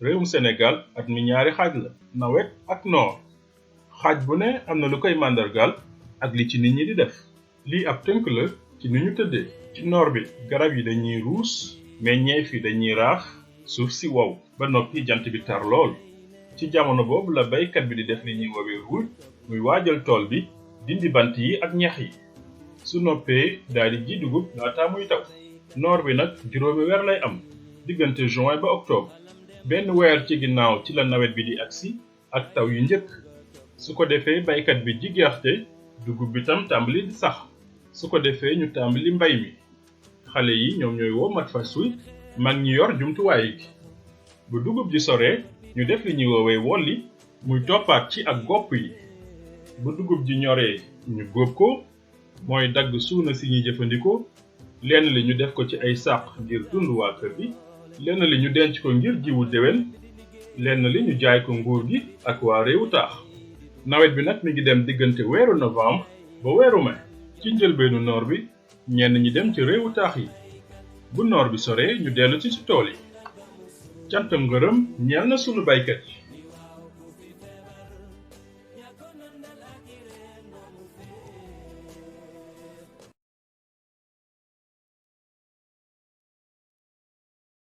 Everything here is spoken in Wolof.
réewum Sénégal at mi ñaari xaaj la nawet ak noor xaaj bu ne am na lu koy màndargaal ak li ci nit ñi di def lii ab tënk la ci ni ñu tëddee ci noor bi garab yi dañuy ruus meññeef yi dañuy raax suuf si wow ba noppi jant bi tar lool ci jamono boobu la baykat bi di def li ñuy woowee ruuj muy waajal tool bi dindi bant yi ak ñax yi su noppee daal di ji dugub laataa muy taw noor bi nag juróomi weer lay am diggante juin ba octobre benn weer ci ginnaaw ci la nawet bi di agsi ak taw yu njëkk su ko defee baykat bi ji gerte dugub bi tam tàmbali di sax su ko defee ñu tàmbali mbay mi xale yi ñoom ñooy woo mat fas wi mag ñi yor jumtuwaay gi bu dugub ji soree ñu def li ñuy woowee wolli muy toppaat ci ak gopp yi bu dugub ji ñoree ñu góob ko mooy dagg suuna si ñuy jëfandikoo lenn li ñu def ko ci ay sàq ngir dund waa kër gi lenn li ñu denc ko ngir jiwu déwén lenn li ñu jaay ko nguur gi ak waa réewu taax nawet bi nag mi ngi dem diggante weeru novembre ba weeru mai ci njëlbeenu noor bi ñenn ñi dem ci réewu taax yi bu noor bi soree ñu dellu ci tool yi cant ngërëm ñeel na sunu baykat yi